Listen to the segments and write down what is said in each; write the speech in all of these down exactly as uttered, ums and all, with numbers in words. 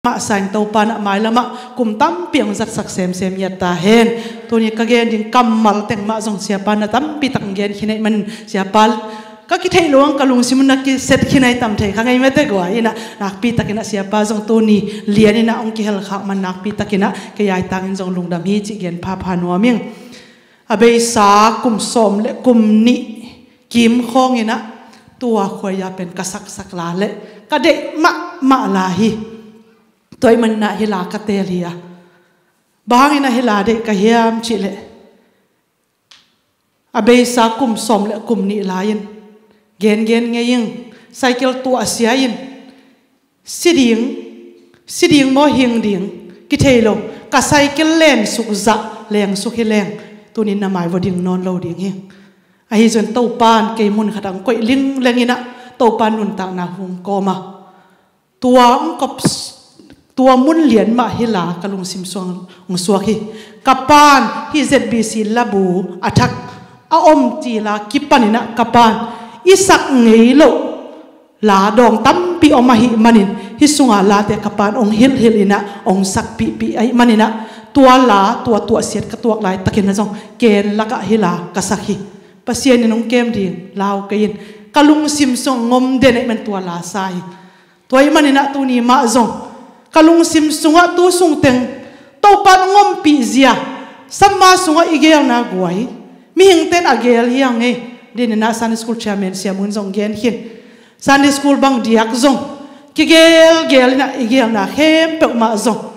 mah sa in Topa in ah mailam ah kum tampi hong zatsak semsem ngiat ta hen. Tuni ka gen ding kammal teng mah zong Siapa in ah tampi tak hong gen khin ahih manin Siapa, ka kithei lo ang, ka lungsim un ah kiset khin ahi tam thei kha ngei mate guai in ah, nakpi takin ah Siapa zong tuni lian in ah hong kihel khak man nakpi takin ah kei a hi tangin zong lungdam hi cih gen phapha nuam ing. A beisa kum sawm le kum nih kim khawng in ah tua khuai a pen ka saksak la le ka deih mahmah la hi. Tua ahih manin ah hih la ka teel hi a, bang hangin ah hih la deih ka hiam cih leh, a beisa kum sawm le kum nih lai-in gengen ngei ing, cycle tuahsia in, si ding, si ding maw hing ding kithei lo, ka cycle lengsuk zah lengsuk hi leng tunin na mai vua ding nawn lo ding hi. Ahi zongin Topa in kei mun khat ah hong koih lingleng in ah Topa in nuntakna hong kawm a, tua hong kop, tua mun lian mah hih la ka lungsim sungah hong suak hi. Ka pa in hih Z B C labu a thak a om cil a kipan in ah ka pa in i sak ngei loh la dawng tampi om ahih manin hih sungah late ka pa in hong hilhhilh in ah hong sakpihpih ahih manin ah tua la, tua tuahsiat ka tuak laitakin ah zong ken lakah hih la ka sak hi. Pasian in hong kem ding lau kei in, ka lungsim sungah hong om den ahih man tua la sa hi. Tua ahih manin ah tuni mah zong ka lungsim sungah tu sungteng Topa in hong ompih zia, samma sungah i gelna guai, mihingte in a gel hi hang ei. Denin ah Sunday School Chairman Sia Mun zong gen khin, Sunday School bang diak zong kigelgel in ah i gelna khempeuh mah zong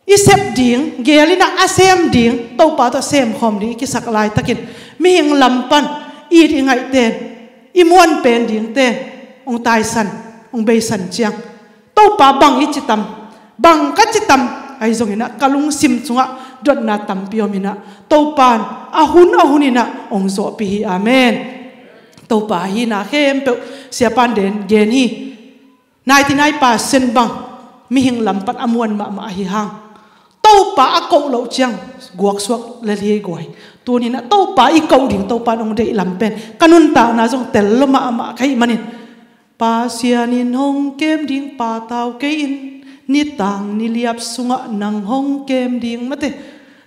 i sep ding, gel in ah a sem ding, Topa tawh semkhawm ding i kisak laitakin mihing lam pan it i ngaihte in, i muanpen dingte in hong taisan, hong beisan ciang, Topa bang i ci tam, bang ka ci tam, ahi zongin ah ka lungsim sungah dotna tampi om in ah Topa in a hun a hun in ah hong zawhpih hi. Amen. Topa hihna khempeuh Siapa in den gen hi. Ninety nine percent bang mihing lam pan a muan mahmah ahi hang, Topa a koh loh ciang guaksuak lel hi guai. Tunin ah Topa i koh ding, Topa in hong deih lam pen ka nuntakna zong tel lo mahmah ka hih manin, Pasian in hong kem ding, patau kei in, nitang niliap sungah nang hong kem ding mate.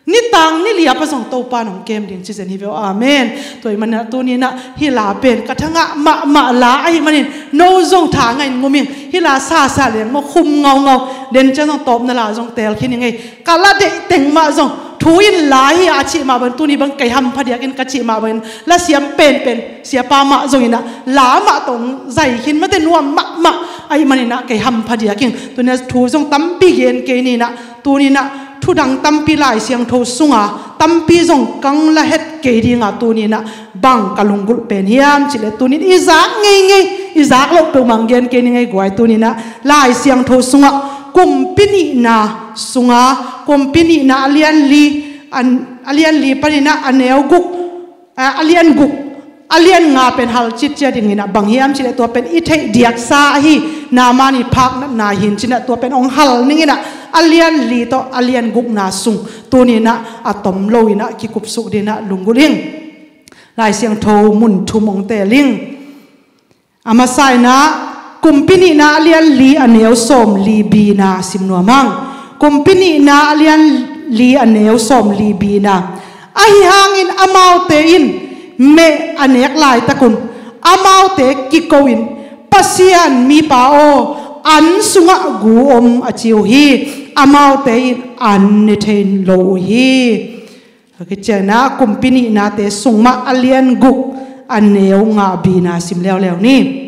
Nitang niliap ah zong Topa in hong kem ding ci zen hi ve aw. Amen. Tua ahih manin ah tunin ah hih la pen ka thangah mahmah la ahih manin no zong tha ngah in ngum ing. Hih la sasa leng maw khum ngaungau, den ciang zong tawpna la zong teel khin ing ei. Ka la deih teng mah zong thu in la hi a, a cih mah bangin tuni bang kei hampha diakin ka cih mah bangin lasiam penpen Siapa mah zongin ah la mah tawh hong zai khin mate, nuam mahmah ahih manin ah kei hampha diakin tuni ah thu zong tampi gen kei ning ah, tunin ah thu dang tampi Lai Siangtho sunga tampi zong kang la het kei ding a, tunin ah bang ka lunggulh pen hiam cih leh tunin i zak ngeingei, i zak loh peuhmah gen kei ning ei guai. Tunin ah Lai Siangtho sungah Kumpi Nihna sunga, Kumpi Nihna a lian li, an, a lian li panin ah a neu guk, a, a lian guk, a lian nga pen hal citcia dingin ah, bang hiam cih leh tua pen i theih diaksa ahi, Naaman i phak natna hi in cin ah tua pen hong hal ning in ah, a lian li tawh a lian gukna sung tunin ah a tom lo in ah kikupsuk dingin ah lunggulh ing. Lai Siangtho mun thum hong teel ing. A masa in ah Kumpi Nihna a lian li a neu sawm li bina sim nuam hang. Kumpi Nihna a lian li a neu sawm li bina. Ahi hangin amaute in meh a nek laitakun amaute kiko in, Pasian mipa aw, an sungah gu om, a ci uh hi. Amaute in an ne thei lo uh hi. Ka kician ah Kumpi Nihnate sung mah a lian guk a neu nga bina sim leuleu ni.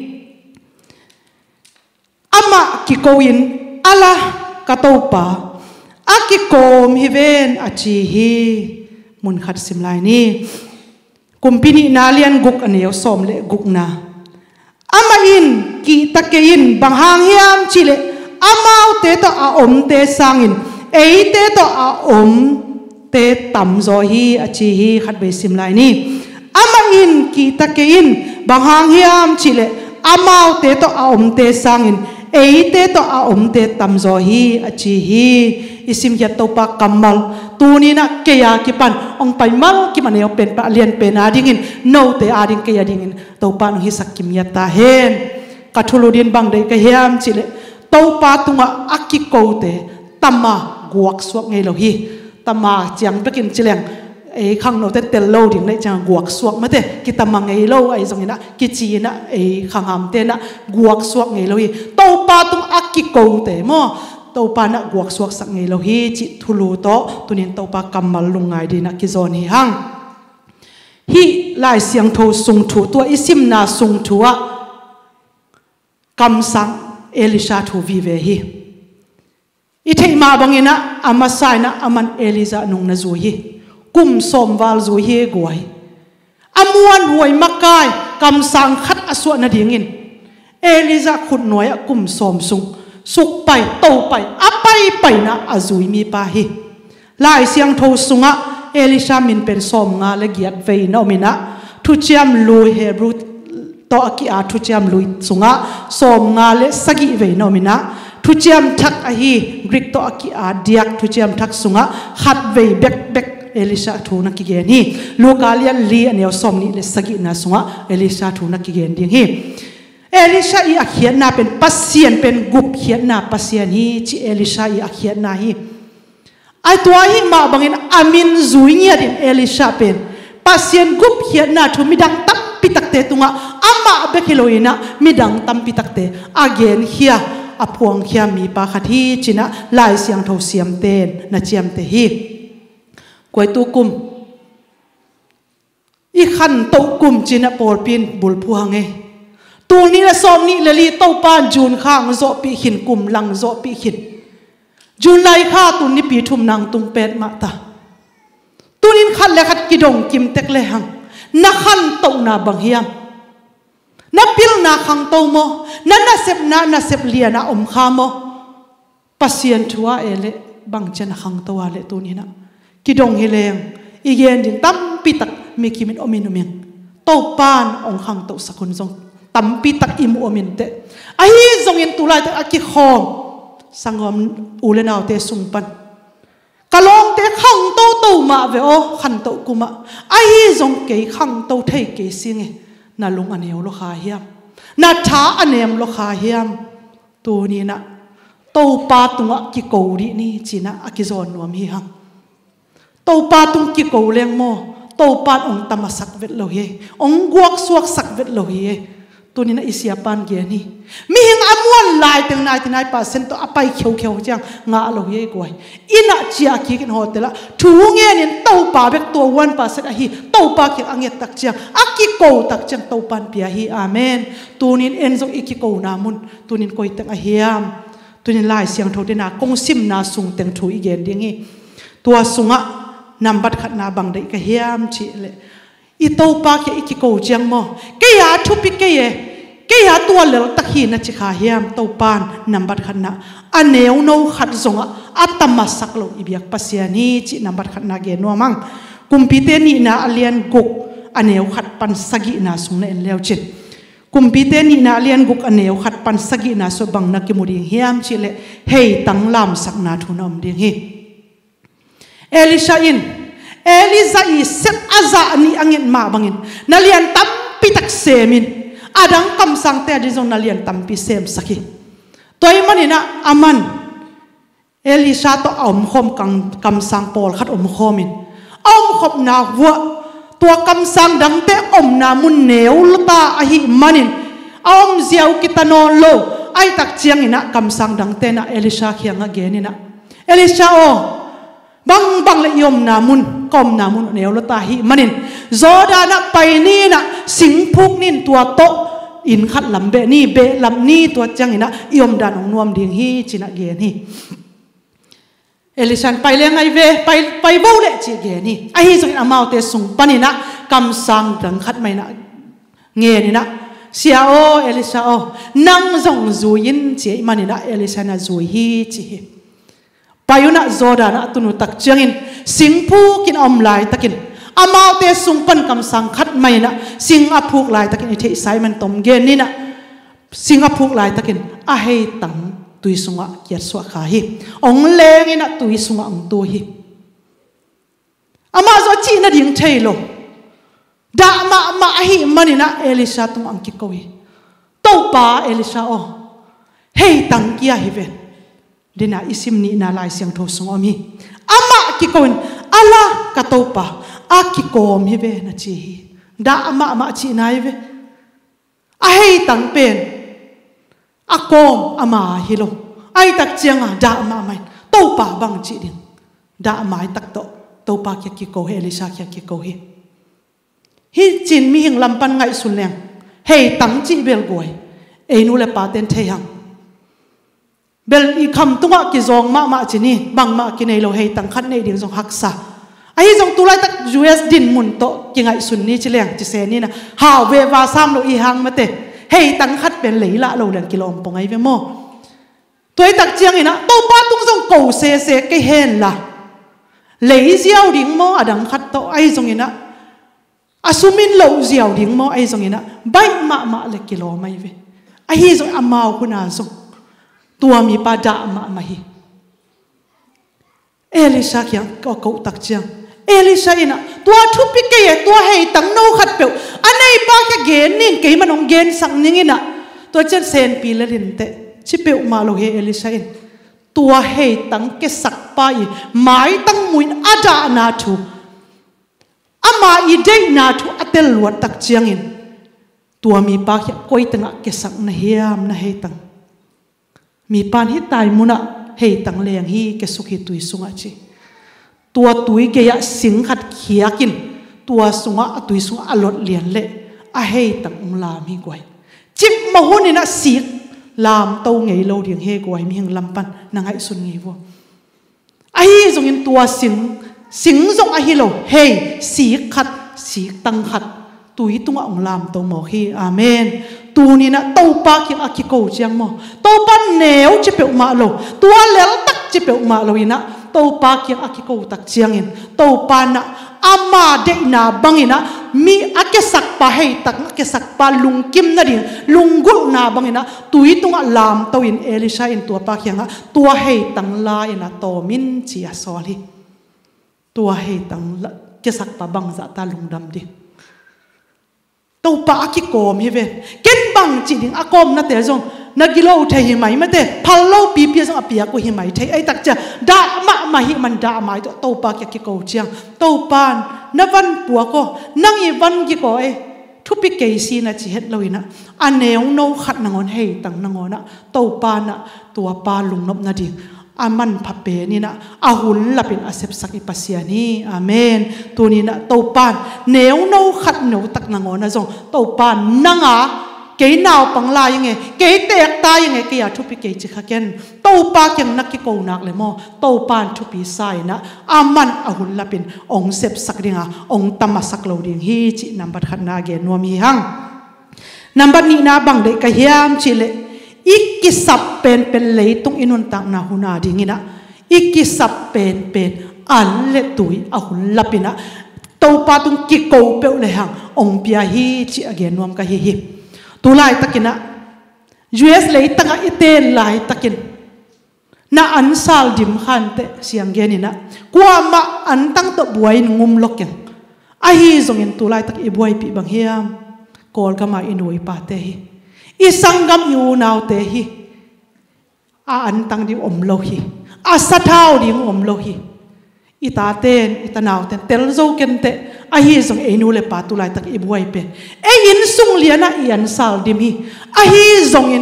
Amah kiko in, a la, ka Topa, a kikawm hi ven, a ci hi. Mun khat sim lai ni. Kumpi Nihna lian guk a neu sawm le gukna. Amah in kihta kei in, bang hang hiam cih leh amaute tawh a omte sangin eite tawh a omte tamzaw hi, a ci hi. Khatvei sim lai ni. Amah in kihta kei in, bang hang hiam cih leh amaute tawh a omte sangin eite tawh a omte tamzaw hi, a ci hi. I simkhiat Topa kammal tuni-in ah kei a kipan hong pai mal kim a neu pen pan a lian pen adingin, note ading, kei adingin Topa in hong hisak kim ngiat ta hen. Ka thulu dingin bang deih ka hiam cih leh, Topa tungah a kikote tama guaksuak ngei lo hi. Tama ciang bekin ci leng, ei khangnote tel lo ding neih ciang guaksuak mate, kitama ngei lo ahi zongin ah, kici in ah, ei khanghamte in ah guaksuak ngei lo hi. Topa tung a kikote maw, Topa in ah guaksuaksak ngei lo hi cih thulu tawh tunin Topa kammal lungngai dingin ah kizawn hi hang. Hih Lai Siangtho sung thu, tua i simna sung thu ah kamsang Elisha thu vive hi. I theih mah bangin ah, a masa in ah aman Elijah nung na zui hi. Kum sawm val zui hi, guai. A muanhuai makai kamsang khat a suah nadingin Elijah khutnuai ah kum sawm sung sukpai, topai, a paipai in ah a zui mipa hi. Lai Siangtho sungah Elisha min pen sawmnga le giat vei na om in ah, thuciam lui Hebrew tawh a ki-at thuciam lui sungah sawmnga le sagih vei na om in ah, thuciam thak ahi Greek tawh a ki-at diak thuciam thak sungah khat vei bekbek Elisha thu na kigen hi. Luka lian li a neu sawmnih le sagihna sungah Elisha thu na kigen ding hi. Elisha i a khiatna pen Pasian pen gupkhiatna Pasian hi ci Elisha i a khiatna hi. A tua ahih mah bangin a min zui ngiatin Elisha pen Pasian gupkhiatna thu midang tampi takte tungah amah bek hi lo in ah midang tampi takte a genkhia, a phuangkhia mipa khat hi ci in ah Lai Siangtho siamte in na ciamteh hi. Kuaitu kum i khantoh kum ci in ah pawlpi in bulphuh hang ei. Tul nih le sawmnih le li Topa in June kha hong zawhpih khin, kum lang zawhpih khin. July kha tun nipi thum nang tung pet mah ta. Tunin khat le khat kidong kim tek le hang. Na khantohna bang hiam? Na pilna khangto maw? Na nasepna nasep lian ah om kha maw? Pasian thu ah e leh bangcian a khangto a leh tunin ah kidong hi leng i gen ding tampi tak mi kim in om in om ing. Topa in hong khangtohsak hun zong tampi tak i mu om in teh. Ahi zongin tu laitak a kikhawm sanggam u le naute sung pan ka lawmte khangto to mah ve aw, khantoh kum ah. Ahi zong kei khangto thei kei sing e. Na lung a neu lo kha hiam? Na tha a nem lo kha hiam? Tunin ah Topa tungah kiko dih ni ci in ah a kizawn nuam hi hang. Topa tung kiko leng maw, Topa in hong tamasak vet lo hi ei, hong guaksuaksak vet lo hi ei. Tunin ah i siapa in gen hi. Mihing a muan laiteng ninety nine percent tawh a pai kheukheu ciang ngah lo hi ei guai. Inn ah ciah kik in hotel ah thu ngenin Topa bek tua one percent ahi Topa kiang a nget tak ciang, a kiko tak ciang Topa in pia hi. Amen. Tunin en zong i kikona mun tunin koi teng a hiam? Tunin Lai Siangtho tena kong simna sung teng thu i gen ding hi. Tua sungah nambat khatna bang deih ka hiam cih leh, i Topa kiang i kiko ciang maw, kei a thupi kei e, kei a tua leltak hi na ci kha hiam? Topa in nambat khatna a neuno khat zongah a tamasak lo i biak Pasian hi cih nambat khatna gen nuam hang. Kumpite nihna a lian guk a neu khat pan sagihna sung na en leucin. Kumpite nihna a lian guk a neu khat pan sagihna sungah bang na kimu ding hiam cih leh, heitang lamsakna thu na om ding hi. Elisha in Elijah i set a zah nih a nget mah bangin na lian tampi tak semin, a dang kamsangte a ding zong na lian tampi semsak hi. Tua ahih manin ah aman Elisha tawh a omkhawm kam, kamsang pawlkhat omkhawmin a omkhopna vuah tua kamsang dangte omna mun neu lo ta ahih manin a omzia uh kita nawn lo. Ahih tak ciangin ah kamsang dangte in ah Elisha kiangah genin ah, Elisha aw, bangbang le i omna mun, ka omna mun neu lo ta ahih manin Jordan ah pai ni in ah singphuk ni in tua tawh inn khat lam beh ni, beh lam ni, tua ciangin ah i omdan hong nuam ding hi ci in ah gen hi. Elisha in pai leng ai ve, pai, pai vo leh ci gen hi. Ahi zongin amaute sung panin ah kamsang dang khat mah in ah ngenin ah, Sia aw, Elisha aw, nang zong zui in ci ahih manin ah Elisha in ah zui hi ci hi. Pai un ah Jordan ah a tun uh tak ciangin singphuk in a om laitakin amaute sung pan kamsang khat mah in ah sing a phuk laitakin i theihsa ahih man tom genin ah sing a phuk laitakin a heitang tui sungah kiatsuah kha hi. Hong lengin ah tui sungah hong tu hi. Amah zong a cih nading thei lo. Dah mahmah ahih manin ah Elisha tungah hong kiko hi. Topa, Elisha aw, Hei tang kia hi ven. Dena i sim nihna Lai Siangtho sung om hi. Amah kiko in, a la ka Topa, a kikawm hi ven a ci hi. Dah mahmah cihna hi ve. A hei tang pen a kawm ama hi lo. Ahi tak cianga dah mahmah in Topa bang cih ding. Dah mai tak tawh Topa kia kiko hi, Elisha kia kiko hi. Hi cin mihing lam pan ngaihsun leng hei tang cih bel guai. Ei nu le paten thei hang. Bel i kham tungah kizawng mahmah ci ni, bangmah kinei lo, hei tang khat neih ding zong haksa. Ahi zong tulaitak U S dinmun tawh kingaihsun ni ci leng ci se ni na, hau ve va sam lo i hang mate. Hei tang khat pen lei lah lo leng kilawm pong ahi ve maw? Tuaitak cianginah Topa tung zong ko sese kei hen la, lei ziau ding maw, a dang khat tawh ahi zonginah a sumin loh ziau ding maw, ahi zonginah baih mahmah le kilawm ahi ve. Ahi zong amau huna zong tua mipa dah mahmah hi. Elisha kiang a koh tak ciang Elisha inah tua thupi kei e, tua hei tang no khat peuh a neipa kia gen ning, keiman hong gensak ninginah tua cian senpi le linteh ci peuhmah lo hi. Elisha in tua hei tang kiasakpa i maitang muin a dahna thu, ama i deihna thu a tel luat tak ciangin tua mipa kia koi tengah kiasak na hiam, na hei tang? Mipan hi tai munah hei tang leng hi, kiasuk hi tui sungah ci. Tua tui gei-ah sing khat khiakin tua sungah, a tui sungah a lot lian leh a hei tang ung lam hi guai. Cikmah huninah sik lamto ngei lo ding hi guai, mihing lam pan na ngaihsun ngei vua. Ahi zongin tua sing, sing zong ahi lo, hei, sik khat, sik tang khat tui tungah hong lamto mawk hi. Amen. Tuninah Topa kiang a kiko ciang maw, Topa neu ci peuhmah lo, tua leltak ci peuhmah lo inah Topa kiang a kiko tak ciangin Topa nah ama deihna banginah mi a kiasakpa, hei tang a kiasakpa lungkim nading lunggulhna banginah tui tungah lamto in Elisha in tuapa kiangah tua hei tang la inah tawmin ci a sawl hi. Tua hei tang la, kiasakpa bangzahta lungdam ding? Topa a kikawm hi ven. Ken bang cih ding, a kawmnate zong na gilo thei hi mai mate, phal lo pipi zong a piak uh hi mai thei. Ahi tak ciang dah mahmah hi man, dah mai tawh Topa kia kiko ciang Topan na van puak aw, nang i van gik aw e. Thupi kei si na ci het loinah a neu no khat nangawn, hei tang nangawnah Topa nah tuapa lungnop nading a manpha peninah a hun lapin a sepsak i Pasian hi. Amen. Tuninah Topan neu no khat no tak nangawnah zong Topan nanga kei naupang lai inge, kei teekta inge, kei a thupi kei ci kha ken. Topa kiang na kiko nak le maw, Topan thupi sa inah a man a hun lapin ong sepsak dinga ong tamasak lo ding hi cih nambat khatna a gen nuam hi hang. Nambat nihna bang deih ka hiam cihleh i kisap penpen, leitung i nuntakna huna dinginah i kisap penpen an le tui a hun lapinah Topa tung kiko peuh le hang ong pia hi cih a gen nuam ka hi hi. Tulaitakinah U S leitangah i ten laitakin na ansal dim khanteh sianggeninah kuamah antang tawh buai in ngum lo keng. Ahi zongin tulaitak i buaipih bang hiam? Kawlgama i nu i pate hi, i sanggam i unaute hi. A antang ding om lo hi. A sathau ding om lo hi. I taten, i tanauten tel zo kenteh. Ahi zong ei nu le pa tulaitak i buai pen ei inn sung lianah i ansal dim hi. Ahi zongin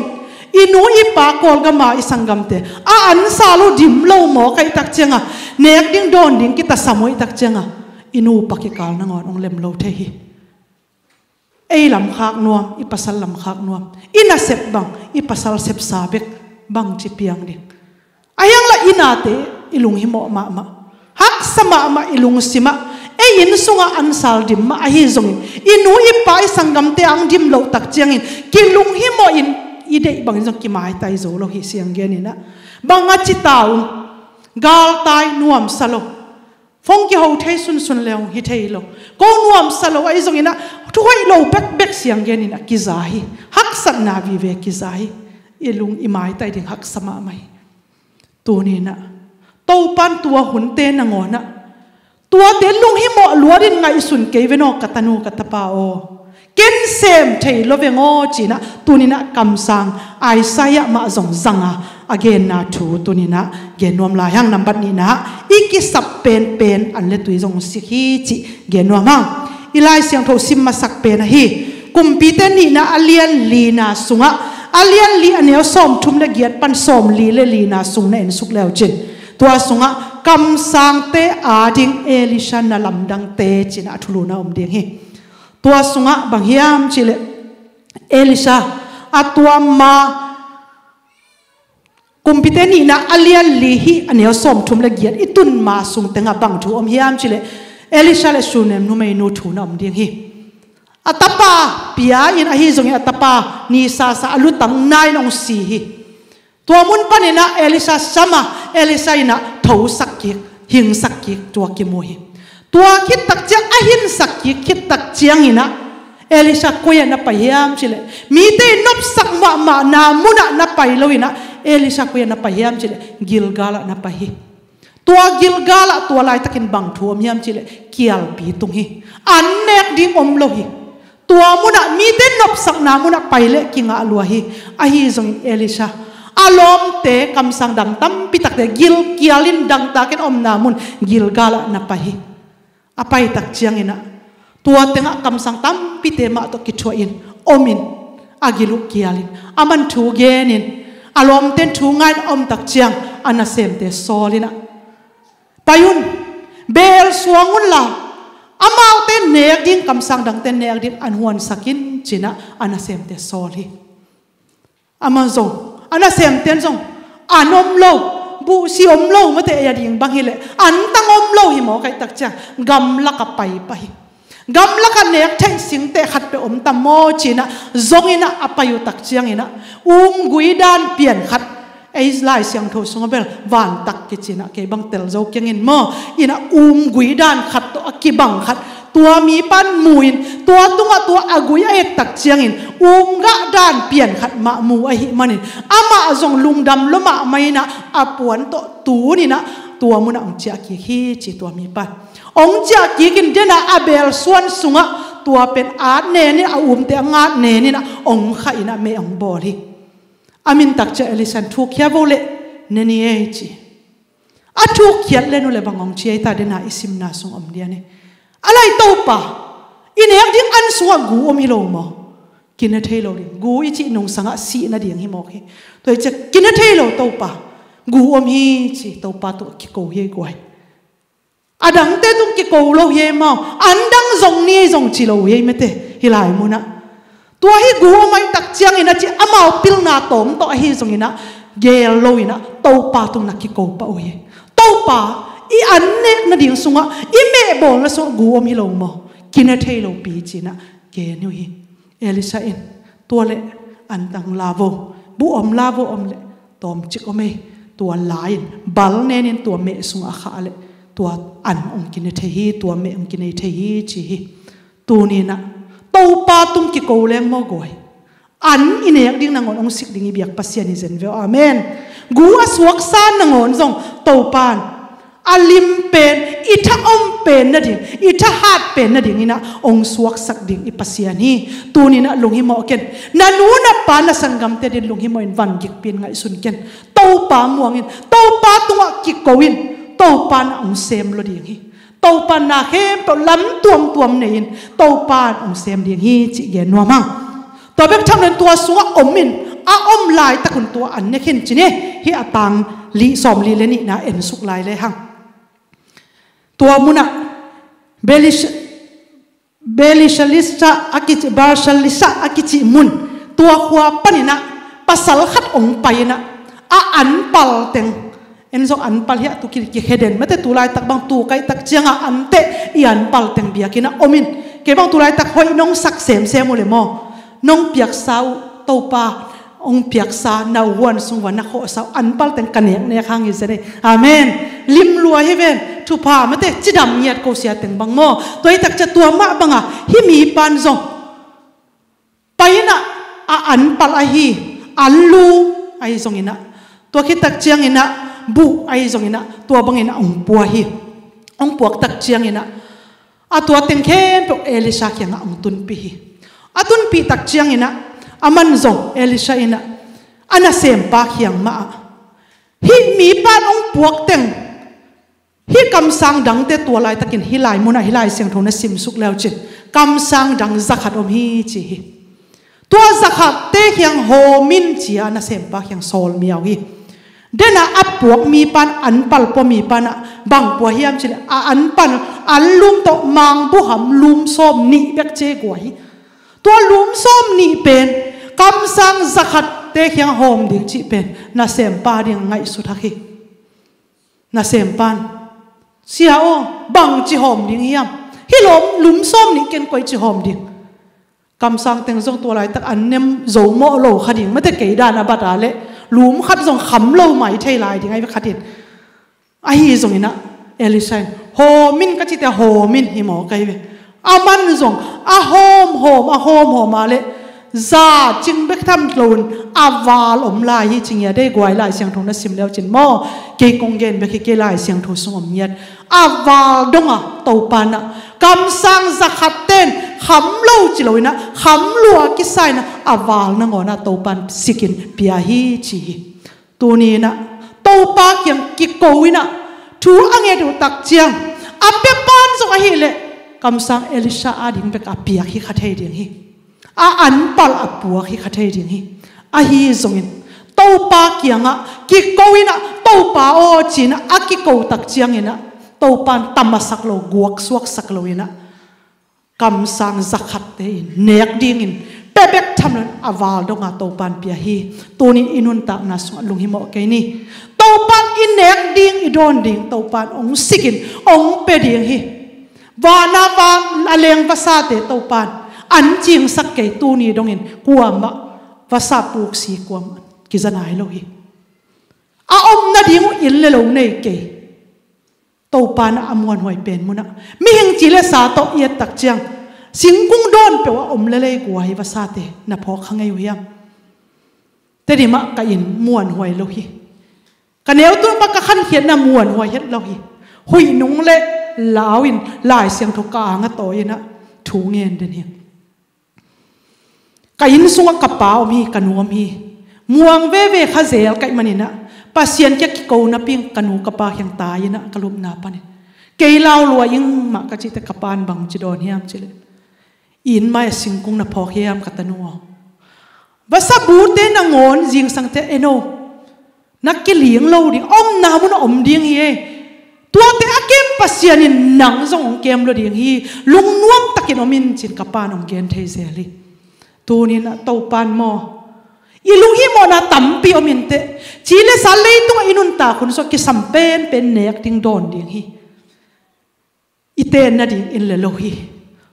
i nu i pa Kawlgama i sanggamte a ansal uh dim lo maw, ka i tak cianga nek ding dawn ding kitasam uh i tak cianga i nupa kikal nangawn ong lem lo thei hi. Ei lamkhak nuam, i pasal lamkhak nuam, i nasep bang, i pasal sepsa bek bang ci piang ding. A hiangla i nate i lunghimawh mahmah, haksa mahmah i lungsimah, ei inn sungah ansal dim mah ahi zongin i nu i pa i sanggamte ang dim loh tak ciangin kilunghimawhin i deih bangin zong kimaitai zo lo hi sianggeninah. Bang a ci ta un? Galtai nuamsa lo. Phone kiho thei sunsun le hong hi thei lo. Ko nuamsa lo ahi zonginah thuhoih lo bekbek sianggenin a kiza hi. Haksatna vive kiza hi. I lung i maitai ding haksa mahmah hi. Tuninah Topan tua hunte nangawnah tuate lunghimawh luatin ngaihsun kei venaw ka tanu ka tapa aw. Ken sem thei lo veng aw, ci-in ah tuni-in ah kamsang Isaiah mah zong zanga a genna thu tuni-in ah gen nuam lai hang. Nambat nihna, i kisap penpen an le tui zong sik hi, cih gen nuam hang. I Lai Siangtho sim masak pen ahi Kumpite nihna a lian lina sungah, a lian li a neu sawmthum le giat pan sawmli le lina sung na ensuk leucin, tua sungah kamsangte ading Elisha na lamdangte ci-in ah a thulu na om ding hi. Tua sungah bang hiam cihleh, Elisha a tua ma, Kumpite nihna a lian li hi a neu sawmthum le giat i tun ma sung tengah bang thu om hiam cihleh, Elisha le Shunem numeinu thu na om ding hi. A tapa pia in ahi zongin a tapa ni sasa a lutang nai-in hong si hi. Tua mun panin ah Elisha sam a, Elisha in ah thosak kik, hingsak kik tua kimu hi. Tua khit tak ciang, a hingsak kik khit tak ciangin ah Elisha koi-ah na pai hiam cihleh, mite in nopsak mahmahna munah na pai lo-in ah, Elisha koi-ah na pai hiam cihleh, Gilgal ah na pai hi. Tua Gilgal ah tua laitakin bang thu om hiam cihleh, kialpi tung hi. An nek ding om lo hi. Tua munah, mite nopsakna munah pai leh kingah lua hi. Ahi zongin Elisha a lawmte, kamsang dang tampi takte gilkial in dangtak in omna mun Gilgal ah na pai hi. A pai tak ciangin ah tua tengah kamsang tampite mah tawh kithuah in, om in, a gil uh kial in, aman thu gen in, a lawmte in thu ngai-in a om tak ciang a nasemte sawl in ah, pai un, beel suang unla, amaute nek ding, kamsang dangte nek ding an huansak in, ci-in ah a nasemte sawl hi. Amah zong, a nasemte in zong, an om lo, buhsi om lo, mate ei a ding bang hileh, an tang om lo hi maw, kaih tak ciang gamlak ah pai pah hi. Gamlak ah nek theih singteh khat peuh om tam maw, ci-in ah zong in ah a pai uh tak ciangin ah, um gui dan pian khat, ei Lai Siangtho sungah bel vantak kici-in ah, kei bang tel zo keng in maw, in ah um gui dan khat tawh a kibang khat tua mipa in mu in, tua tungah tua a gui a et tak ciangin um gah dan pian khat mah mu ahih manin, amah zong lungdam lua mahmah in ah a puan tawh tun in ah tua munah hong ciah kik hi, ci tua mipa in. Hong ciah kik in, den ah a beel suan sungah tua pen at nen in, a umte a ngat nen in ah hong khah in ah meh hong bawl hi. A min tak ciang Elisha in, thukhia vo leh ne ni ei, ci. A thukkhiat leh nu le bang hong ci ei ta, den ah i simna sung om lian hi. A lai, Topa, i nek ding an sungah gu om hi lo maw? Kine thei lo ding. Gu i cih nungsangah sih nading hi mawk hi. Tua hi ciang kine thei lo, Topa, gu om hi, ci. Topa tungah kiko hi ei guai. A dangte tung kiko lo hi ei maw. An dang zong ni ei zong ci lo hi ei mate, hih lai munah. Tua hi gu om ahih tak ciangin ah, ci, amau pilna tawm tawh ahi zongin ah geel lo-in ah Topa tung na kiko pah uh hi. Topa, i an nek nading sungah, i meh bawlna sungah gu om hi lo maw? Kine thei lopi, ci-in ah gen uh hi. Elisha in, tua leh an tang la vo, buh om la vo, om leh tawmcik om ei, tua la in bal nen in tua meh sungah a khah leh tua an hong kine thei hi, tua meh hong kinei thei hi, ci hi. Tuni-in ah Topa tung kiko leng maw guai. An i nek ding nangawn hong sik ding i biak Pasian hi zen ve aw. Amen. Gu a suaksa nangawn zong Topa in a lim pen, i tha om pen nading, i tha hat pen nadingin ah hong suaksak ding i Pasian hi. Tuni-in ah lunghimawh ken. Na nu na pa, na sanggamte adingin lunghimawh in, vangikpi-in ngaihsun ken. Topa muang in, Topa tungah kiko in, Topa in ah hong sem lua ding hi. Topa in na khempeuh lam tuamtuam nei-in Topa in hong sem ding hi, cih gen nuam hang. Tua bek tham loin tua sungah om in, a om laitak un tua an ne khin, ci ni. Hih a tang li, sawmli le nihna ensuk lai le hang. Tua munah Belish-, Belishalisa a kici, Barshalisa a kici mun, tua khua panin ah pasal khat hong pai in ah, a anpal teng, en zong anpal hiah tu ki, kikhe den mate, tu laitak bang tu kaihtak ciangah anteh i anpal teng biakinn ah om in. Kei bang tu laitak hoih nong sak semsem uh leh maw, nong piaksa uh, Topa hong piaksa nauhuan sung uah na khawhsa uh anpal teng ka neknek hang hi zen ei. Amen. Lim lua hi ven, thupha mate, cidam ngiat ko sia teng bang maw. Tua hi tak ciang tua mah bangah hih mipa in zong pai in ah, a anpal ahi, an lu ahi zongin ah, tua khit tak ciangin ah buh ahi zongin ah, tua bangin ah hong pua hi. Hong puak tak ciangin ah, a tua teng khempeuh Elisha kiangah hong tunpih hi. A tunpih tak ciangin ah, aman zong Elisha in ah, a nasempa kiang mah ah, hih mipa in hong puak teng, hih kamsang dangte tua laitakin hih lai munah hih Lai Siangtho na simsuk leucin, kamsang dang zakhat om hi ci hi. Tua zakhatte kiang hawm in ci-a nasempa kiang sawl miau hi. Denah a puak mipa in an pal pua mipa in ah bang pua hiam cih leh a an pan an lum tawh mangbuham lum sawm nih bek ci guai hi. Tua lum sawm nih pen kamsang zakhatte kiang hawm ding cih pen nasempa ding ngaihsut hak hi. Nasempa in, "Sia aw, bangci hawm ding hiam? Hih lum, lum sawm nih ken koici hawm ding?" Kamsang teng zong tua laitak an nem zo mawh lo kha ding, mate kei dan a bat a leh lum khat zong kham lo mai thei lai ding ahi ve khat in. Ahi zongin ah Elisha in, "Hawm in," ka cite hawm in hi maw kai ve. Aman zong a hawm hawm, a hawm hawm a leh za cing bek tham loin a val om lai hi ci ngiat ei guai, Lai Siangtho na sim leucin maw. Kei kong gen bek hi, kei Lai Siangtho sung om ngiat. A val dong a Topa in ah kamsang zakhat ten kham lo ci loin ah kham lua kisa in ah a val nangawn ah Topa in sikin pia hi ci hi. Tuni in ah Topa kiang kiko in ah thu a nget uh tak ciang a pia pan zong ahih leh kamsang Elisha ading bek a piak hi kha thei ding hi. A an pal a puak hi kha thei ding hi. Ahi zongin Topa kiangah kiko in ah, "Topa aw," ci-in ah a kiko tak ciangin ah Topa in tam a sak lo, guak suak sak lo in ah kamsang zakhatte in nek dingin pia bek tham loin a val dong a Topa in pia hi. Tuni i nuntakna sungah lunghimawh kei ni. Topa in i nek ding, i dawn ding Topa in hong sikin hong pia ding hi. Van a van a leng vasate Topa in an cingsak kei, tuni dongin kuamah vasa puksi kuamah kiza nai lo hi. A om nading uh inn le lo nei kei. Topa in ah a muanhuai pen munah mihing ci le sa tawh i et tak ciang singkung dawn peuh a om le lei guai vasate na phawk kha ngei uh hiam? Tedim ah ka inn muanhuai lo hi. Ka neu tung mah ka khankhiatna muanhuai het lo hi. Huih nung le lau in Lai Siangtho ka ang a tawi in ah thu ngen den hi. Ka inn sungah ka pa om hi, ka nu om hi. Muang veve kha zel ka hih manin ah Pasian kiang kiko napi-in ka nu ka pa kiang tai in ah ka lupna panin kei lau lua ing mah ka cih teh ka pa in bangci dawn hiam cih leh, "Inn mai-ah singkung na phawk hiam ka tanu aw? Vasa bute nangawn zingsangte en o, na kiling lo ding, omna munah om ding hi ei. Tuate a kem Pasian in nang zong hong kem lo ding hi. Lungnuam takin om in," ci-in ka pa in hong gen thei zel hi. Tuni in ah Topa in maw, i lunghimawhna tampi om in teh, ci le sa leitungah i nuntak hun sungah kisam penpen nek ding dawn ding hi. I tenna ding inn le lo hi.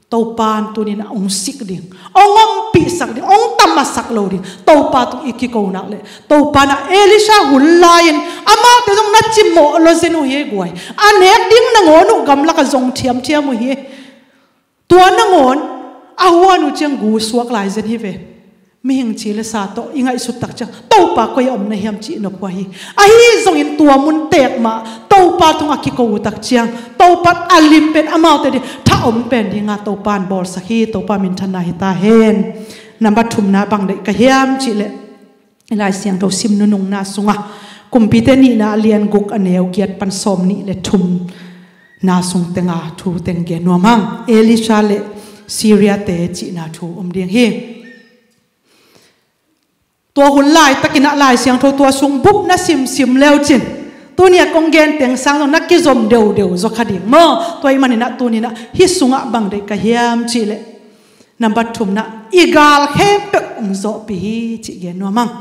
Topa in tuni in ah hong sik ding, hong ompihsak ding, hong tam a sak lo ding Topa tung i kiko nak leh, Topa in ah Elisha hun lai-in amaute zong na cimawh lo zen uh hi ei guai. A nek ding nangawn uh gamlakah zong thiamthiam uh hi. Tua nangawn a huan uh ciang gu suak lai zen hi ve. Mihing ci le sa tawh i ngaihsut tak ciang Topa koi a om na hiam cih nop huai hi. Ahi zongin tua mun teek mah Topa tungah kiko uh tak ciang Topa in a lim pen amaute ding tha om pen dinga Topa in bawlsak hi. Topa minthanna hi ta hen. Nambat thumna bang deih ka hiam cih leh, i Lai Siangtho sim nunungna sungah Kumpite nihna a lian guk a neu giat pan sawm nih le thumna sung tenga thu teng gen nuam hang. Elisha le Syria-te cihna thu om ding hi. Tua hun laitakin ah Lai Siangtho tua sung bup na simsim leucin, tuni a kong gen teng sang zong na kizom deudeu zaw kha ding maw. Tua ahih manin ah tuni in ah hih sungah bang deih ka hiam cih leh, nambat thumna, i gal khempeuh hong zawhpih hi cih gen nuam hang.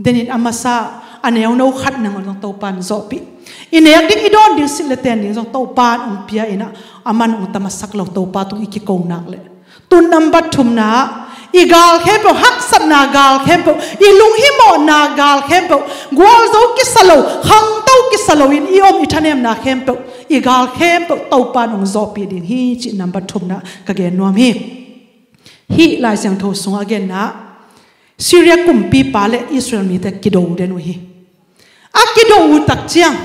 Denin a masa a neuno khat nangawn zong Topa in zawhpih. I nek ding, i dawn ding, sit le ten ding zong Topa in hong pia in ah, aman hong tam a sak lo Topa tung i kiko nak leh. Tun nambat thumna ah, i gal khempeuh, haksatna gal khempeuh, i lunghimawhna gal khempeuh, gualzo kisa lo, khangto kisa loin i om i thanemna khempeuh, i gal khempeuh Topa in hong zawhpih ding hi cih nambat thumna ka gen nuam hi. Hih Lai Siangtho sungah a genna ah, Syria kumpipa le Israel mite kido den uh hi. A kido uh tak ciang,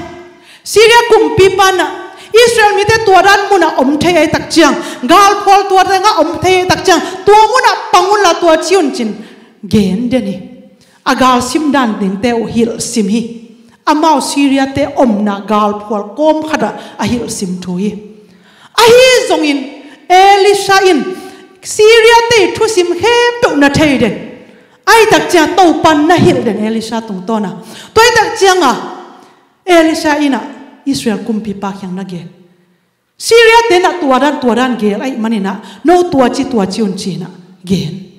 Syria kumpipa in ah, Israel mite tua dan munah om thei ahih tak ciang, galphual tua tengah om thei ahih tak ciang, tua munah pang unla tua ci un ci-in gen den hi. A gal sim dan dingte uh hilh sim hi. Amau Syria-te omna galphual kawm khatah a hilh sim thu hi. Ahi zongin Elisha in Syria-te thusim khempeuh na thei den. Ahih tak ciang Topa'n na hilh den Elisha tungtawn a. Tua ahih tak cianga Elisha in ah Israel kumpipa kiang na gen. Syria-te in ah tua dan tua dan gel ahih manin ah, no tua ci tua ci un ci-in ah gen.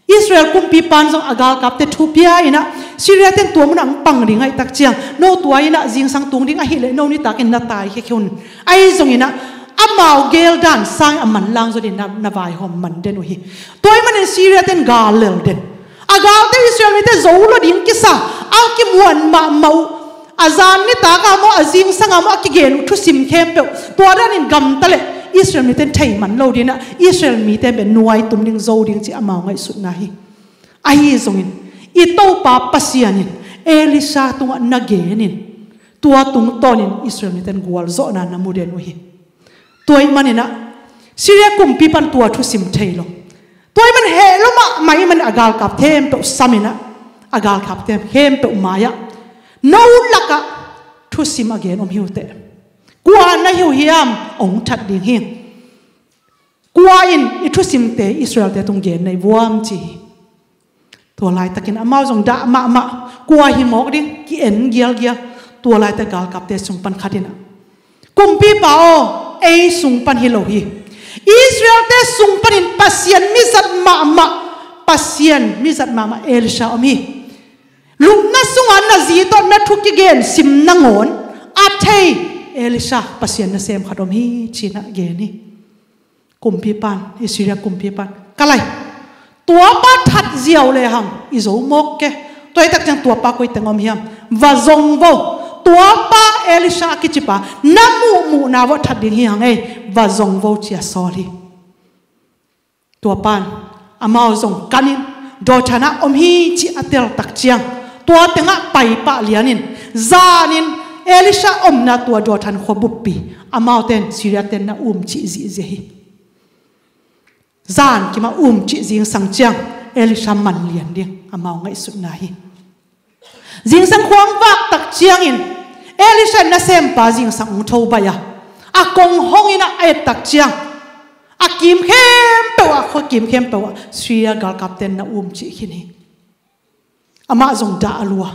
Israel kumpipa'n zong a galkapte thu pia in ah, Syria-te in tua munah hong pang ding ahih tak ciang, no tua in ah zingsang tung ding ahih leh no nitakin na taikhia un. Ahi zongin ah amau gel dan sang a manlang zaw dingin na, na vaihawm man den uh hi. Tua ahih manin Syria-te in gal lel den. A galte Israel mite zo lua ding kisa, a kimuan mahmah uh. A zan nitak a maw, a zingsang a maw, a kigen uh thusim khempeuh tua danin gamta leh Israel mite in thei man lo dingin ah, Israel mite bel nuai tum ding, zo ding cih amau ngaihsutna hi. Ahi zongin i Topa Pasian in Elisha tungah na genin, tua tungtawnin Israel mite in gualzawhna na mu den uh hi. Tua ahih manin ah Syria kumpipa'n tua thusim thei lo. Tua ahih manin heh lua mahmah ahih manin a galkap khempeuh sam in ah, a galkapte khempeuh mai-ah, no lakah thusim a gen om hi uh teh. Kua na hi uh hiam, hong that ding hi. Kua in i thusimte Israel-te tung gen na hi uh hiam ci hi. Tua laitakin amau zong dah mahmah, kua hi mawk ding, ki-en gialgial. Tua laitak galkapte sung pan khat in ah, kumpipa aw, ei sung pan hi lo hi. Israel-te sung panin Pasian mizat mahmah, Pasian mizat mahmah Elisha om hi. Lupna sungah na zi tawh na thu kigen sim nangawn a thei Elisha, Pasian nasem khat om hi ci-in ah gen hi. Kumpipa'n, i Syria kumpipa'n, ka lai, tuapa that ziau lehang i zo mawk ke. Tua ahih tak ciang tuapa koi teng om hiam, va zong vo. Tuapa Elisha a kicipa na muhmuhna vuah that ding hi hang ei, va zong vo ci a sawl hi. Tuapa'n amau zong kanin Dothan ah om hi cih a tel tak ciang, tua tengah paipah lianin, zanin Elisha omna tua Dothan khua buppi amaute in Syria-te in na umcih zihziah hi. Zan kimah umcih zingsang ciang Elisha man lian ding amau ngaihsutna hi. Zingsang khua hong vak tak ciangin Elisha in nasempa zingsang hong tho baih a, a kong hong in ah a et tak ciang, a kim khempeuh ah, khua kim khempeuh ah Syria galkapte in na umcih khin hi. Amah zong dah a lua,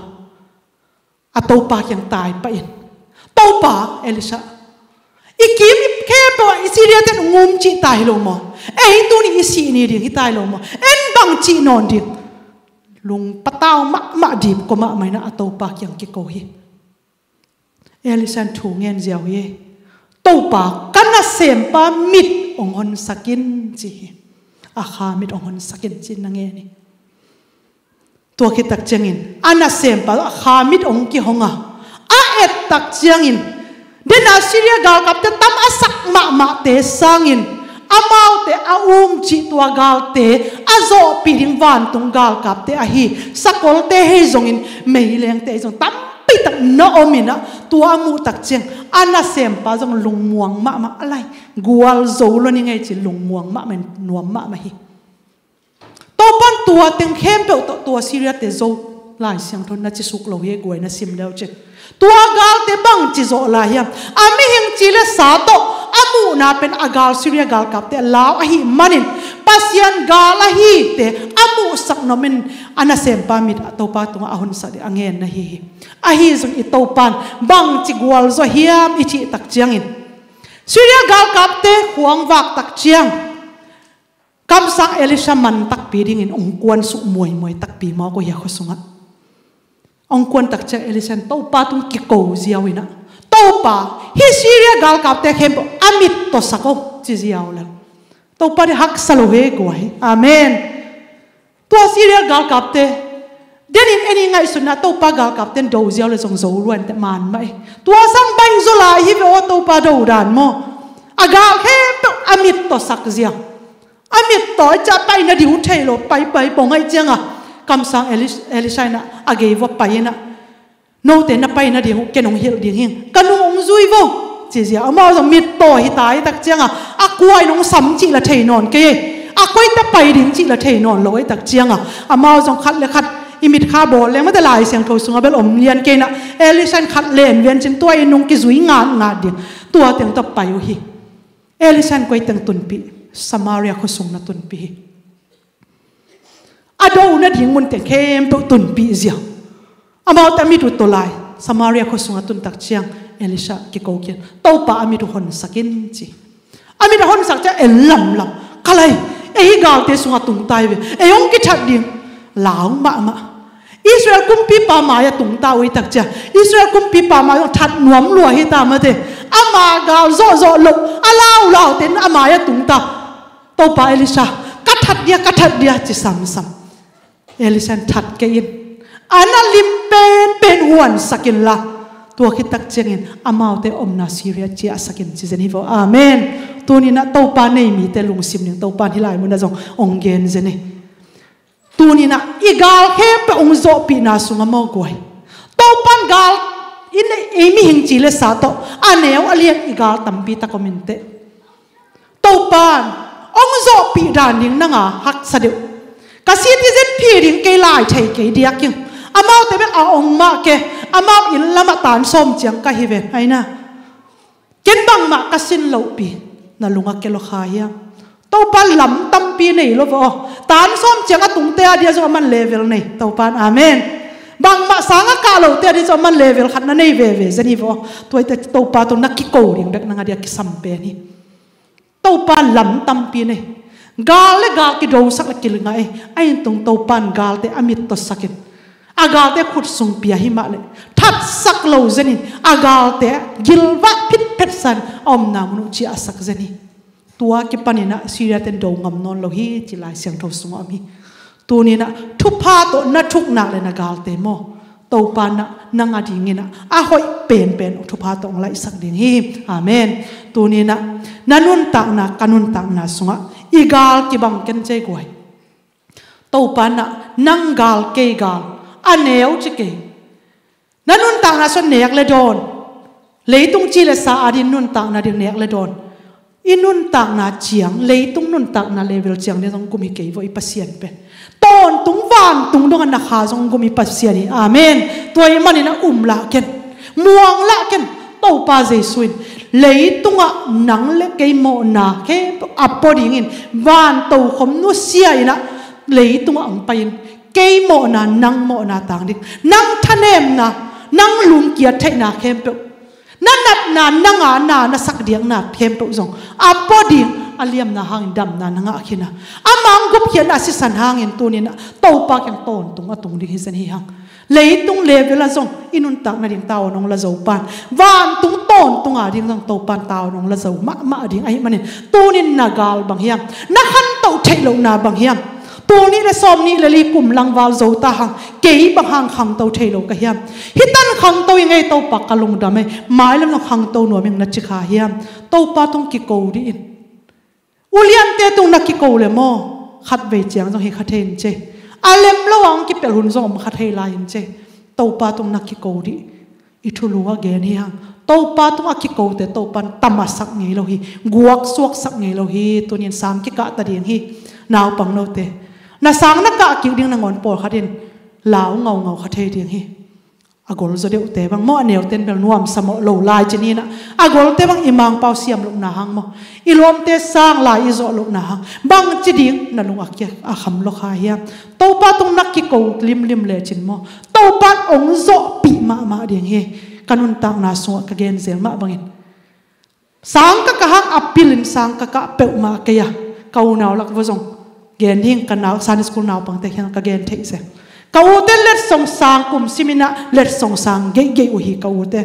a Topa kiang tai pahin, Topa, Elisha, i kim khempeuh ah i Syria-te in hong umcih ta hi lo maw? Ei tuni i sih ni ding hi ta hi lo maw? En bang cih nawn ding? Lung patau mahmah, dipkua mahmah in ah a Topa kiang kiko hi. Elisha in thu ngen ziau hi. Topa, ka nasempa mit hong honsak in ci hi. A kha mit hong honsak in ci-in na ngen hi. Tua khit tak ciangin a nasempa a kha mit hong kihong a, a et tak ciangin, dena Syria galkapte tam a sak mahmahte sangin amaute a umcih tua galte a zawhpih ding vantung galkapte ahi sakolte hi zongin, meilengte hi zong tampi tak na om in ah, tua a muh tak ciang a nasempa zong lungmuang mahmah, a lai, gualzo lua ni ngei ci, lungmuang mahmah in nuam mahmah hi. Topa'n tua teng khempeuh tawh tua Syria-te zo, Lai Siangtho in na ci suk lo hi, guai na sim le uh cin. Tua galte bangci zawh lai hiam? A mihing ci le sa tawh a muhna pen a gal Syria galkapte a lau ahih manin, Pasian gal ahite a muhsak nop in a nasempa mit a Topa tungah a honsak ding a ngen na hi hi. Ahi zong i Topa'n bangci gualzo hiam i cih tak ciangin, Syria galkapte khua hong vak tak ciang, kamsang Elisha man takpi dingin hong kuan suk muaimuai takpi mawk uh hi a khua sungah. Hong kuan tak ciang Elisha in Topa tung kiko ziau in ah, Topa, hih Syria galkapte khempeuh a mit tawh sak o ci ziau lel. Topa ding haksa lo hi guai. Amen. Tua Syria galkapte, denin en i ngaihsutna Topa galkapte in do ziau le zong zo lua inteh, man mah hi. Tua sang baih zaw lai hi ve aw Topa do dan maw. A gal khempeuh a mit tawh sak ziau. A mit tawh i ciah pai nading uh thei lo, pai pai bawng ahih cianga kamsang Elis-, Elisha in ah a gei vua pai in ah, note na pai nading uh ken hong hilh ding hing, ka nu hong zui vo Cizia amau zong mittaw hi ta i tak cianga a kua in hong sam cih la thei nawn kei. A koite pai ding cih la thei nawn lo i tak cianga amau zong khat le khat i mitkha bawl leng mate Lai Siangtho sunga bel om lian kei na. Elisha in khat len vian cin tua in hong kizui ngat ngat ding. Tua teng tawh pai uh hi. Elisha in koi teng tunpih? Samaria khua sung na tunpih hi. A do nading mun teng khempeuh tunpih zia. Amaute a mit uh tawlai Samaria khua sunga tun tak ciang Elisha kiko kian Topa a mit uh honsak in ci. A mit a honsak ciang en lamlam kalai. Ei hi galte sunga tungtai ve. Ei hong kithat ding lau mahmah. Israel kumpipa mai-a tungta uh i tak ciang Israel kumpipa mai-a that nuam lua hi ta mate. Ama gal zawhzawh loh a laulau ten a mai-a tungta. Topa Elisha, ka that dia, ka that dia ci samsam. Elisha in that kei in. A na lim penpen huansak inla tua khit tak ciangin amaute omna Syria ciahsak in ci zen hi vaw. Amen. Tuninah Topa nei mite lungsim ning Topa in hi lai munah zong ong gen zen hi. Tuninah i gal khempeuh ong zawhpihna sungah maw guai. Topan gal in ei mihing ci le sa tawh a neu a lian i gal tampi tak om inteh. Topan ong zawhpih dan ding nanga haksa deuh. Ka citizen phi ding kei lai thei kei diaking. Amaute bek a ong mah ke. Amau inn lamah tan sawm ciang ka hi ven aina. Ken bangmah ka sin lohpi na lunga ke lo kha hiam? Topa lam tampi nei lo vaw. Tan sawm ciang a tungte a dia zong a man level nei Topan amen. Bangmah sanga kah lote a dia zong a man level khat na nei veve zen hi vaw. Tuaite Topa tawh na kiko ding bek nanga dia kisam pen hi. Topa lam tampi nei. Gal le gal kidosak le kilingai. A intung Topan galte a mit tawsakin a galte khut sung pia hi mah le thatsak lo zenin a galte gilvah phitphet san a omna mun uh ciahsak zen hi. Tua kipaninah Syria ten do ngam nawn lo hi ci Lai Siangtho sungah om hi. Tuninah thupha tawh na thuknak le na galte maw Topa nah nang a dinginah a hoih penpen uh thupha tawh ong laihsak ding hi. Amen. Tuninah na nuntakna ka nuntakna sungah i gal kibang ken cei guai. Topa nah nang gal kei gal a neu ci kei. Na nuntakna sua nek le dawn leitung ci le sa a din nuntakna ding nek le dawn. I nuntakna ciang leitung nuntakna level ciang ding zong gum hi kei vaw i Pasian pen. Tawntung vantung dongah na kha zong gum i Pasian hi. Amen. Tua i manin a um lah ken muang lah ken. Topa Jesu in leitungah nang le kei mawhna khempeuh a pua dingin vanto khom nusia inah leitungah ang pai-in kei mawhna nang mawhna tang ding nang thanemna nang lungkiat theihna khempeuh na natna nanga na na sak diakna khempeuh zong a pua ding a liamna hangin damna na ngah khin a a mang gupkhiatna a sisan hangin tuninah Topa kiang tawntung a tung ding hi zen hi hang. Leitung level ah zong i nuntak nading tawn hong la zo pan vantung tawntung a ding zong Topan tawn hong la zo mahmah ding ahih manin tunin na gal bang hiam? Na khantoh theih lohna bang hiam? Tul nih le sawm nih le li kum langval zo ta hang kei bang hang khangto thei lo ka hiam? Hitan khangto i ngei Topa ka lungdam ei mailam zong khangto nuam ing na ci kha hiam? Topa tung kiko dih in. Uliante tung na kiko le maw khatvei ciang zong hi kha thei in cei. A lem lo ang kipelh hun zong om kha thei lai in cei. Topa tung na kiko dih. I thulu a gen hi hang. Topa tung a kikote Topan tamasak ngei lo hi. Guaksuaksak ngei lo hi. Tunin sang kikah ta ding hi. Naupang note na sang na kah kik ding nangawn pawlkhat in lau ngaungau kha thei ding hi. A gol zaw deuhte bang maw a neuten bel nuamsa mawh lo lai ci ninah a golte bang i mangpau siam lohna hang maw i lawmte sang lai i zawh lohna hang bang ci ding na lung a kia a kham lo kha hiam? Topa tung na kiko limlim lecin maw Topan ong zawhpih mahmah ding hi. Ka nuntakna sungah ka gen zel mah bangin sang ka kah hang a pilin sang ka kah peuhmah kei a ka unau lak va zong gen ding ka nau Sunday school naupangte khiang ka gen theih se. Ka ute letsong sang kum siminah letsong sang geihgeih uh hi ka ute.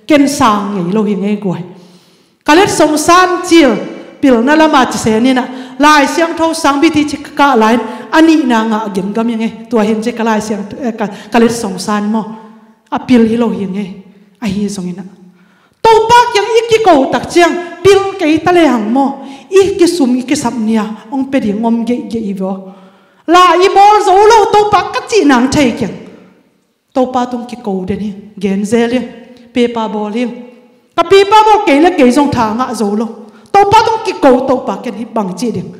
Ken sang ngei lo hi ngei guai. Ka letsong san cil pilna lama ci se ninah Lai Siangtho sang biti ci ka kah lain a nihna ngah gemgam hi ngei. Tua hin ci ka Lai Siang eh, ka, ka letsong san maw a pil hi lo hi ngei. Ahi zonginah Topa kiang i kiko tak ciang pil kei ta le hang maw i kisum i kisap nia ong pe ding om geihgeih i vaw. La i bawl zo lo Topa ka cih nang thei kiang. Topa tung kiko den hi. Gen zel hi. Pepa bawl hi. Ka pepa maw, kei le kei zong tha ngah zo lo. Topa tung kiko, Topa ken hih bang ci ding.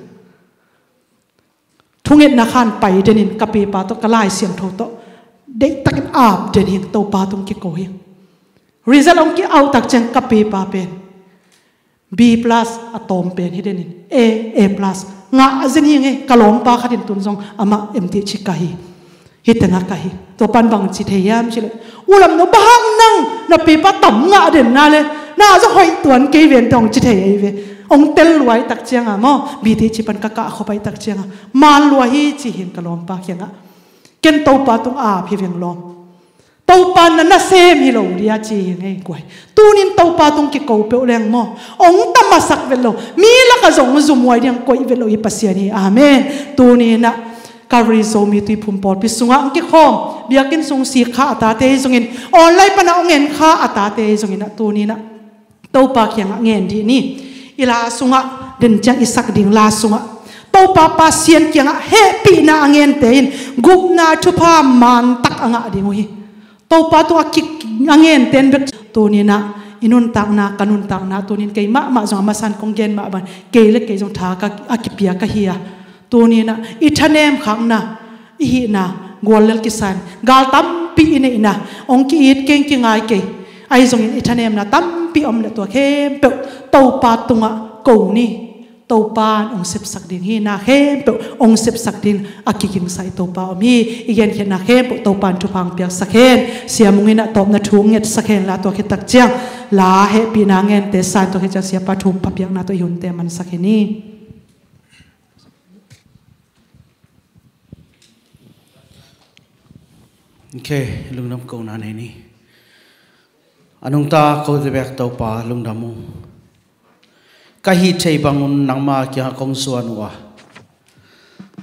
Thungetna khan pai denin ka pepa tawh, ka Lai Siangtho tawh deihtakin ap den hi. Topa tung kiko hi. Result hong ki-out tak ciang ka pepa pen B plus a tawm pen hi denin A, A plus ngah zen hi ngei. Ka lawmpa khatin tun zong amah M.Th ka hi. Hih tengah ka hi. Tua pan bang ci thei hiam cih leh, u Lam No, bang hang nang na pepa tam ngah den na le, na zong hoih tuan kei ven tawh hong ci thei ahi ve. Hong tel lua ahih tak cianga maw, B.Th pan ka kah khop ahih tak cianga, man lua hi ci hi ing ka lawmpa kiangah. Ken Topa tung ap hi veng lawm. Topa na nasem hi lo dia ci hi ngei guai. Tunin Topa tung kiko peuh leng maw, hong tam masak vet lo. Mi lakah zong zumhuai ding koih vet lo hi Pasian hi. Amen. Tuninah Calvary Zomi Tuiphum pawlpi sungah hong kikhawm, biakinn sung sik kha a tate hi zongin, online panah hong en kha a tate hi zonginah tuninah Topa kiangah ngen dih ni. I la sungah den ciang i sak ding la sungah Topa Pasian kiangah hehpihna a ngente in gupna thupha mantak a ngah ding uh hi. Topa tung a kik a ngente in bek tuninah i nuntakna, ka nuntakna tunin kei mahmah zong a masan kong gen mah bang, kei le kei zong tha ka a kipia ka hi a. Tuninah i thanem khakna, i hihna guallel kisan, gal tampi i neihna, hong ki-it keng kingai kei. Ahi zongin i thanemna tampi om le tua khempeuh Topa tungah ko ni. Topa in hong sepsak ding hi. Na khempeuh hong sepsak ding a kigingsa i Topa om hi. I genkhiatna khempeuh Topa in thupha hong piaksak hen. Sia Mung inah tawpna thu hong ngetsak hen la, tua khit tak ciang la hehpihna ngente san, tua khit ciang Siapa thu hong phapiakna tawh i hunte mansak hen ni. Ok, lungdam kohna nei ni. A nungta kote bek Topa lungdam uh. Ka hih theih bangun nangma kiangah kong zuan uh a,